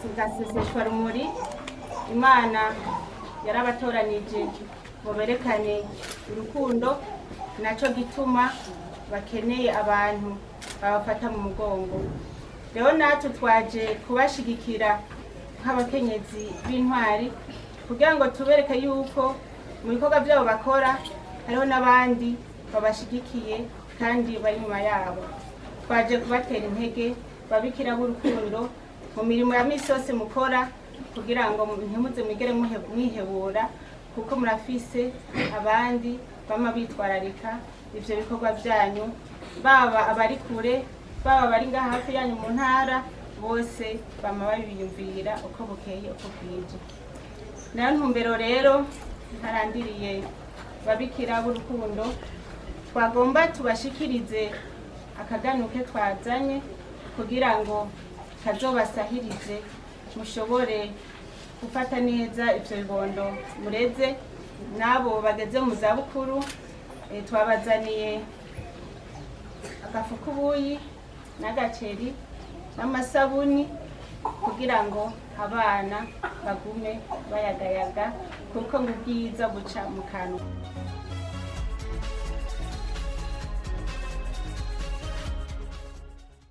Sigaseseshwa rumuri. Imana yarabatoranije ngo berekane urukundo, naco gituma bakeneye abantu babafata mu mugongo. Rero natwe twaje kubashigikira nk'abakenyezi b'intwari kugira ngo tubereke yuko mu bikorwa byabo bakora hariho n'abandi babashigikiye kandi bari inyuma yabo. Twaje kubatera intege, babikira b'urukundo, mu mirimo ya misi yose mukora, kugira ngo ntimuze mwigere mwihebura, kuko murafise abandi bama bitwararika ivyo bikorwa vyanyu, baba abari kure, baba abari ngaha hafi yanyu mu ntara, bose bama babiyumvira uko bukeye uko bwije. Nayo ntumbero rero ntarandiriye, babikira b'urukundo, twagomba tubashikirize akaganuke twazanye kugira ngo kazobasahirize, mushobore gufata neza ivyo bibondo mureze n'abo bageze mu zabukuru. Twabazaniye agafu k'ubuyi n'agaceri n'amasabuni kugira ngo abana bagume bayagayaga, kuko ngo ubwiza buca mu kanwa.